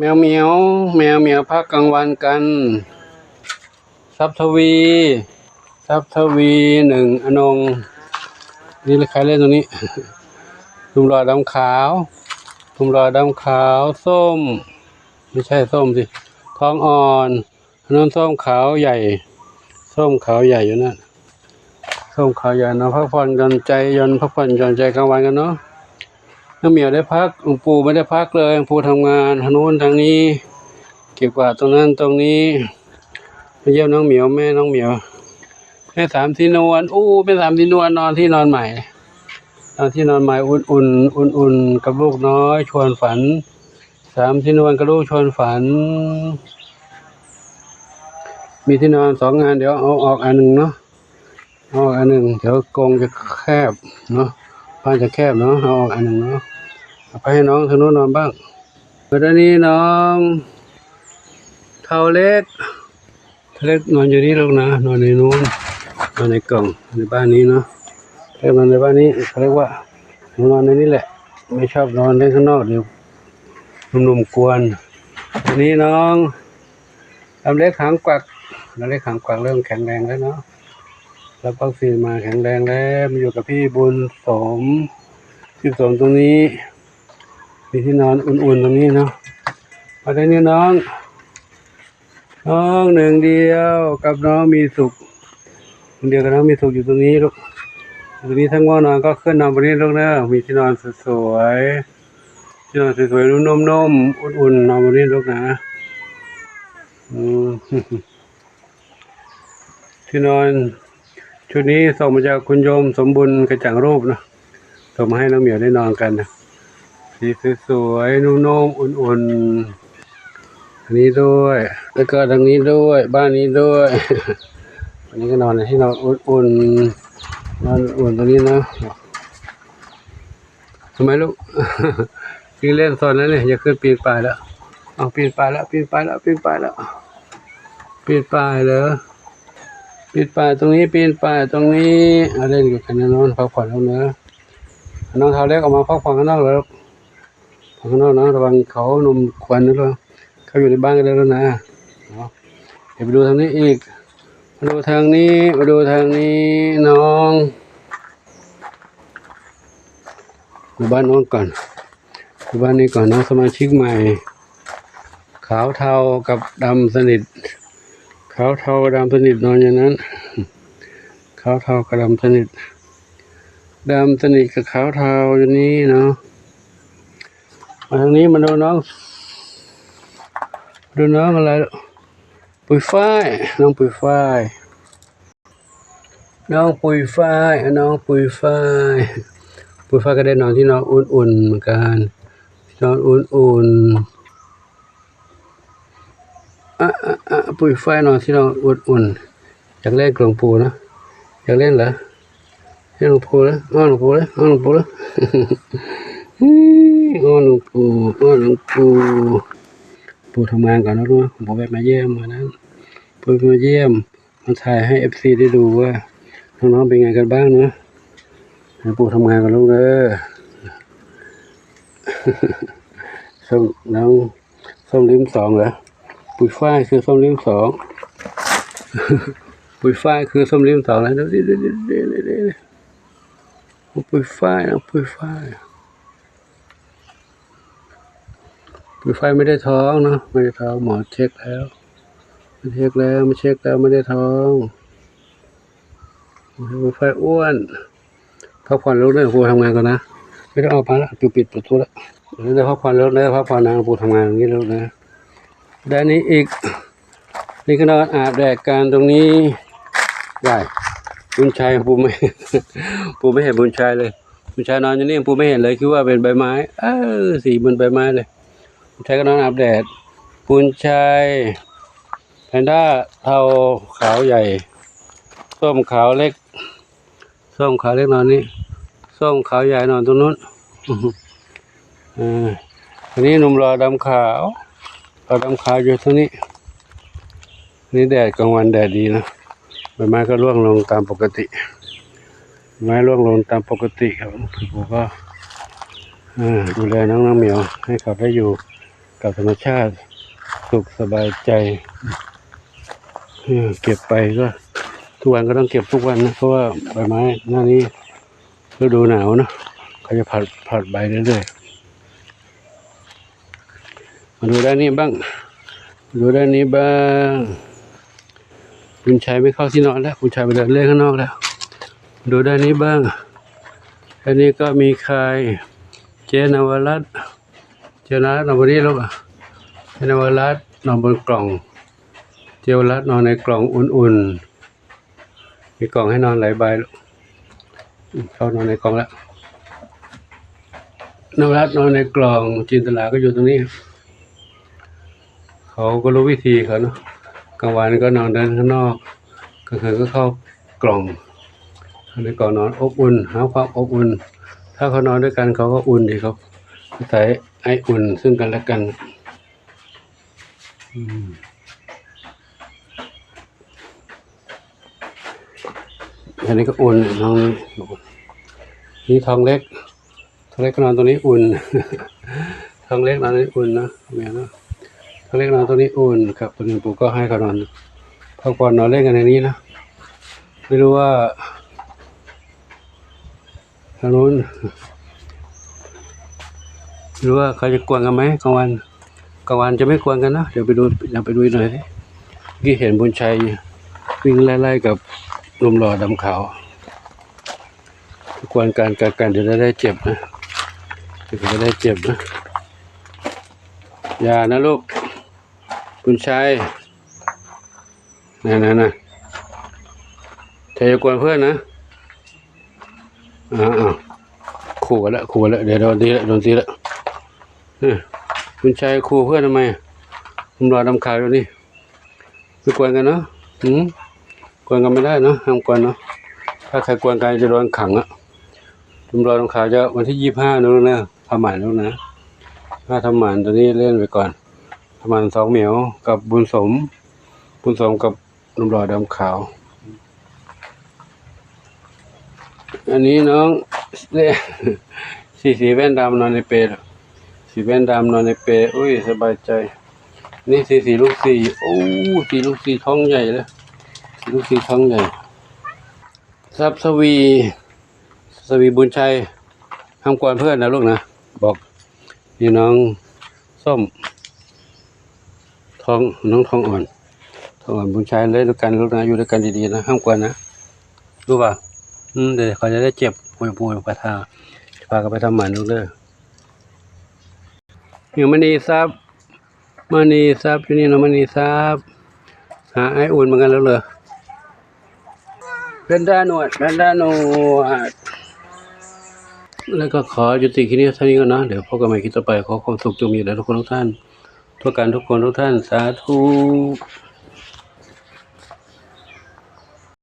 ແມວໝຽວ ແມວໝຽວພັກກາງວັນກັນ. ຊັບທະວີ ຊັບທະວີ ໜຶ່ງ ອະນົງ ນີ້ ໃຄເຫຼັ້ນຕົງນີ້ ໜຸ່ມຫຼໍ່ດຳຂາວ ໜຸ່ມຫຼໍ່ດຳຂາວ ສົ້ມ ບໍ່ໃຊ່ ສົ້ມຊິ ທອງອ່ອນ ອັນນັ້ນສົ້ມຂາວໃຫຍ່ ສົ້ມຂາວໃຫຍ່ຢູ່ນັ້ນ ສົ້ມຂາວໃຫຍ່ເນາະ. ພັກຜ່ອນຢ່ອນໃຈ ຢ່ອນ ພັກຜ່ອນຢ່ອນໃຈກາງວັນກັນເນາະ. ນ້ອງໝຽວໄດ້ພັກ ນ້ອງປູໄມ່ໄດ້ພັກເລີຍ ນ້ອງປູທຳງານທາງໂນ້ນທາງນີ້ ເກັບກວາດຕົງນັ້ນຕົງນີ້ ມາຢ້ຽມນ້ອງໝຽວ ແມ່ນ້ອງໝຽວ ແມ່ສາມສີນວນ ໂອ້ ແມ່ສາມສີນວນ ນອນທີ່ນອນໃໝ່ ນອນທີ່ນອນໃໝ່ ອຸ່ນໆ ອຸ່ນໆ ກັບລູກນ້ອຍຊວນຝັນ. ສາມ ທີ່ນອນກະດູກຊວນຝັນ ມີທີ່ນອນສອງອັນ ດຽວເອົາອອກອັນໜຶ່ງເນາະ ເອົາອອກອັນໜຶ່ງ ດຽວກົງຈະແຄບເນາະ ບ້ານຈະແຄບເນາະ ເອົາອອກອັນໜຶ່ງເນາະ ເອົາໄປໃຫ້ນ້ອງທາງໂນ້ນນອນບ້າງ. ບັດນີ້ນ້ອງເຖົ້າເລັກ ເລັກນອນຢູ່ນີ້ລູກນະ ນອນໃນນູ້ນ ນອນໃນກ່ອງ ໃນບ້ານນີ້ເນາະ ເລັກນອນໃນບ້ານນີ້ ເຂົາຮຽກວ່ານອນໃນນີ້ແຫຼະ ໄມ່ຊອບນອນໃນຂ້າງນອກ ດຽວໜຸ່ມໆກວນ. ອັນນີ້ນ້ອງດຳເລັກຫາງກວັກ ດຳເລັກຫາງກວັກເລີ່ມແຂງແຮງແລ້ວເນາະ ຮັບວັກຊີນມາແຂງແຮງແລ້ວ ມາຢູ່ກັບພີ່ບຸນສົມ ພີ່ບຸນສົມຕົງນີ້ ມີທີ່ນອນອຸ່ນໆຕົງນີ້ເນາະ. ມາໄດ້ນີ້ນ້ອງ ນ້ອງໜຶ່ງດຽວກັບນ້ອງມີສຸກ ໜຶ່ງດຽວກັບນ້ອງມີສຸກຢູ່ຕົງນີ້ລູກ ຢູ່ຕົງນີ້ ຖ້າງ່ວງນອນກໍຂຶ້ນນອນບົນນີ້ລູກເດີ ມີທີ່ນອນສວຍໆ ທີ່ນອນສວຍໆ ນຸ້ມໆ ອຸ່ນໆ ນອນບົນນີ້ລູກນະ. ອືມ ທີ່ນອນ ຊຸດນີ້ສົ່ງມາຈາກຄຸນໂຍມສົມບຸນກະຈ່າງຮູບເນາະ ສົ່ງມາໃຫ້ນ້ອງໝຽວໄດ້ນອນກັນນະ ສີສວຍໆ ນຸ້ມໆ ອຸ່ນໆ ອັນນີ້ດ້ວຍ ແລ້ວກໍທາງນີ້ດ້ວຍ ບ້ານນີ້ດ້ວຍ ອັນນີ້ກໍນອນໃນທີ່ນອນອຸ່ນໆ ນອນອຸ່ນຕົງນີ້ນະ. ທຳໄມລູກ ຊິຫຼິ້ນສົນແລ້ວນີ້ ຢາກຂຶ້ນປີນປ່າຍແລ້ວ ເອົາ ປີນປ່າຍແລ້ວ ປີນປ່າຍແລ້ວ ປີນປ່າຍແລ້ວ ປີນປ່າຍເລີ ປີນປ່າຍຕົງນີ້ ປີນປ່າຍຕົງນີ້ ເອົາ ຫຼິ້ນກັນແນ່ນອນ ພັກຜ່ອນແລ້ວເນີ ນ້ອງເຖົ້າເລັກອອກມາພັກຜ່ອນຂ້າງນອກແລ້ວ ພັກຜ່ອນຂ້າງນອກນະ ລະວັງເຂົາໜຸ່ມຄວັນເດີ ເຂົາຢູ່ໃນບ້ານກັນແລ້ວນະ ເນາະ. ດຽວໄປດູທາງນີ້ອີກ ມາດູທາງນີ້ ມາດູທາງນີ້ນ້ອງ ມາບ້ານນ້ອງກ່ອນ ມາບ້ານນີ້ກ່ອນ ນ້ອງສະມາຊິກໃໝ່ ຂາວເທົາກັບດຳສະໜິດ ຂາວເທົາດຳສະໜິດນອນຢູ່ນັ້ນ ຂາວເທົາກັບດຳສະໜິດ ດຳສະໜິດກັບຂາວເທົາຢູ່ນີ້ເນາະ. ມາທາງນີ້ ມາດູນ້ອງ ມາດູນ້ອງອະໄລ ປຸຍຝ້າຍ ນ້ອງປຸຍຝ້າຍ ນ້ອງປຸຍຝ້າຍ ນ້ອງປຸຍຝ້າຍ ປຸຍຝ້າຍກໍໄດ້ນອນທີ່ນອນອຸ່ນໆເໝືອນກັນ ນອນອຸ່ນໆ ອະ ອະ ອະ ປຸຍຝ້າຍນອນທີ່ນອນອຸ່ນໆ ຢາກເຫຼັ້ນກັບຫຼວງປູ່ນະ ຢາກເຫຼັ້ນເລີ ເຫຼັ້ນຫຼວງປູ່ເລີ ອ້ອນຫຼວງປູ່ເລີ ອ້ອນຫຼວງປູ່ເລີ ອ້ອນຫຼວງປູ່ ອ້ອນຫຼວງປູ່ ປູ່ທຳງານກ່ອນນະລູກ ບໍ່ແວ່ນມາຢ້ຽມມື້ນັ້ນ ປູ່ມາຢ້ຽມ ມາຖ່າຍໃຫ້ເອັຟຊີໄດ້ດູວ່ານ້ອງໆເປັນໄງກັນບ້າງເນາະ. ໃຫ້ປູ່ທຳງານກ່ອນລູກເດີ ສົ້ມ ນ້ອງ ສົ້ມລິ້ມສອງເດີ ປຸຍຝ້າຍຄືສົ້ມລິ້ມສອງ ປຸຍຝ້າຍຄືສົ້ມລິ້ມສອງເດີ ປຸຍຝ້າຍ ປຸຍຝ້າຍ. ປຸຍຝ້າຍໄມ່ໄດ້ທ້ອງເນາະ ໄມ່ໄດ້ທ້ອງ ໝໍເຊັກແລ້ວ ມາເຊັກແລ້ວ ມາເຊັກແລ້ວ ໄມ່ໄດ້ທ້ອງ ປຸຍຝ້າຍອ້ວນ. ພັກຜ່ອນລູກເດີ ປູ່ທຳງານກ່ອນນະ ໄມ່ຕ້ອງອອກມາລະ ປູ່ປິດປະຕູລະ ເດີ ພັກຜ່ອນລູກເດີ ພັກຜ່ອນນະ ປູ່ທຳງານນີ້ລູກນະ. ແລະນີ້ອີກ ນີ້ກໍນອນອາບແດດກັນຕົງນີ້ ໄດ້ ບຸນໄຊ ປູ່ໄມ່ ປູ່ໄມ່ເຫັນບຸນໄຊເລີຍ ບຸນໄຊນອນຢູ່ນີ້ ປູ່ໄມ່ເຫັນເລີຍ ຄິດວ່າເປັນໃບໄມ້ ເອີ ສີເໝືອນໃບໄມ້ເລີຍ. ບຸນໄຊກໍນອນອາບແດດ ບຸນໄຊ ແພນດ້າເທົ້າຂາວໃຫຍ່ ສົ້ມຂາວເລັກ ສົ້ມຂາວເລັກນອນນີ້ ສົ້ມຂາວໃຫຍ່ນອນຕົງນັ້ນ ເອີ ອັນນີ້ໜຸ່ມຫຼໍ່ດຳຂາວ ຫຼໍ່ດຳຂາວຢູ່ຕົງນີ້. ນີ້ແດດກາງວັນແດດດີນະ ໃບໄມ້ກໍຮ່ວງລົງຕາມປົກກະຕິ ໃບໄມ້ຮ່ວງລົງຕາມປົກກະຕິຄັບ. ຜູ້ກໍ ເອີ ດູແລນ້ອງ ນ້ອງໝຽວ ໃຫ້ເຂົາໄດ້ຢູ່ ກັບທຳມະຊາດ ສຸກສະບາຍໃຈ. ເອີ ເກັບໄປກໍ ທຸກວັນກໍຕ້ອງເກັບທຸກວັນນະ ເພາະວ່າໃບໄມ້ໜ້ານີ້ ລະດູໜາວເນາະ ເຂົາຈະຜະ ຜະໃບເລື້ອຍໆ. ມາດູດ້ານນີ້ບ້າງ ມາດູດ້ານນີ້ບ້າງ. ບຸນໄຊໄປເຂົ້າທີ່ນອນແລ້ວ ບຸນໄຊໄປເດີນເລ່ນຂ້າງນອກແລ້ວ. ມາດູດ້ານນີ້ບ້າງ ອັນນີ້ກໍມີຄາຍ ເຈນະວະລັດ ເຈນະວະລັດນອນບໍ່ດີລູກ ເຈນະວະລັດນອນບົນກ່ອງ ເຈນະວະລັດນອນໃນກ່ອງອຸ່ນໆ. ມີກ່ອງໃຫ້ນອນຫຼາຍໃບ ເຂົ້ານອນໃນກ່ອງແລ້ວ. ນະວະລັດນອນໃນກ່ອງ ຈິນຕະລາກໍຢູ່ຕົງນີ້. ເຂົາກໍຮູ້ວິທີເຂົາເນາະ ກາງວັນກໍນອນເດີນຂ້າງນອກ ກາງຄືນກໍເຂົ້າກ່ອງ ໃນກ່ອງນອນອົບອຸ່ນ ຫາຄວາມອົບອຸ່ນ. ຖ້າເຂົານອນດ້ວຍກັນເຂົາກໍອຸ່ນດີ ເຂົາອາໄສໄອອຸ່ນເຊິ່ງກັນແລະກັນ. ອືມ ອັນນີ້ກໍອຸ່ນ ນ້ອງນີ້ ທອງເລັກ ທອງເລັກກໍນອນຕົງນີ້ອຸ່ນ ທອງເລັກນອນຕົງນີ້ອຸ່ນເນາະ ແມ່ນເນາະ ທອງເລັກນອນຕົງນີ້ອຸ່ນຄັບ. ຕົງນີ້ປູກໍໃຫ້ເຂົານອນ ພັກຜ່ອນນອນເລ່ນກັນໃນນີ້ເນາະ. ໄມ່ຮູ້ວ່າ ທາງໂນ້ນ ຫຼືວ່າເຂົາຈະກວນກັນໄໝກາງວັນ? ກາງວັນຈະໄມ່ກວນກັນເນາະ. ດຽວໄປດູ ດຽວໄປດູອີກໜ້ອຍຊິ. ເມື່ອກີ້ເຫັນບຸນໄຊວິ່ງໄລ່ໆກັບໜຸ່ມຫຼໍ່ດຳຂາວ ກວນກັນ ກັດກັນ ດຽວຈະໄດ້ເຈັບນະ ດຽວຈະໄດ້ເຈັບນະ. ຢ່ານະລູກ ບຸນໄຊ. ນັ້ນໆໆ ເທດຢ່າກວນເພື່ອນນະ. ອ້າວ ຂູ່ກັນລະ ຂູ່ກັນລະ ດຽວໂດນຕີລະ ໂດນຕີລະ. ເອີ ບຸນໄຊຂູ່ເພື່ອນທຳໄມ? ໜຸ່ມຫຼໍ່ດຳຂາວຢູ່ນີ້ ໄປກວນກັນເນາະ. ຫືມ ກວນກັນໄມ່ໄດ້ເນາະ ຫ້າມກວນເນາະ. ຖ້າໃຄກວນກັນຈະໂດນຂັງອະ. ໜຸ່ມຫຼໍ່ດຳຂາວຈະວັນທີຊາວຫ້ານະລູກນະ ທຳໝັນລູກນະ. ຖ້າທຳໝັນ ຕອນນີ້ເລື່ອນໄປກ່ອນ. ທຳໝັນສອງໝຽວກັບບຸນສົມ ບຸນສົມກັບໜຸ່ມຫຼໍ່ດຳຂາວ. ອັນນີ້ນ້ອງ ສີ ສີແວ່ນດຳນອນໃນເປ ສີແວ່ນດຳນອນໃນເປ. ໂອ້ຍ ສະບາຍໃຈ. ນີ້ສີ ສີລູກສີ ໂອ້ ສີລູກສີທ້ອງໃຫຍ່ເລີຍ ສີລູກສີທ້ອງໃຫຍ່. ຊັບສະຫວີ ສະຫວີບຸນໄຊ ຫ້າມກວນເພື່ອນນະລູກນະ. ບອກ ນີ້ນ້ອງ ສົ້ມ ທອງ ນ້ອງທອງອ່ອນ ທອງອ່ອນບຸນໄຊ ເລີຍນຳກັນລູກນະ ຢູ່ນຳກັນດີໆນະ ຫ້າມກວນນະ ຮູ້ບໍ່? ອືມ ດຽວເຂົາຈະໄດ້ເຈັບ ໂອ້ຍ ໂອ້ຍ ພາ ພາກັນໄປທຳໝັນລູກເດີ. ມະນີຊັບ ມະນີຊັບ ຢູ່ນີ້ເນາະ ມະນີຊັບ ຫາອ້າຍອຸ່ນເໝືອນກັນແລ້ວເລີ. ແພນດ້າໜວດ ແພນດ້າໜວດ. ແລ້ວກໍຂໍຍຸຕິຄລິບນີ້ເທົ່ານີ້ກ່ອນເນາະ ດຽວພົບກັນໃໝ່ຄລິບຕໍ່ໄປ. ຂໍຄວາມສຸກຈົ່ງມີແດ່ທຸກຄົນທຸກທ່ານ ທົ່ວກັນທຸກຄົນທຸກທ່ານ ສາທຸ.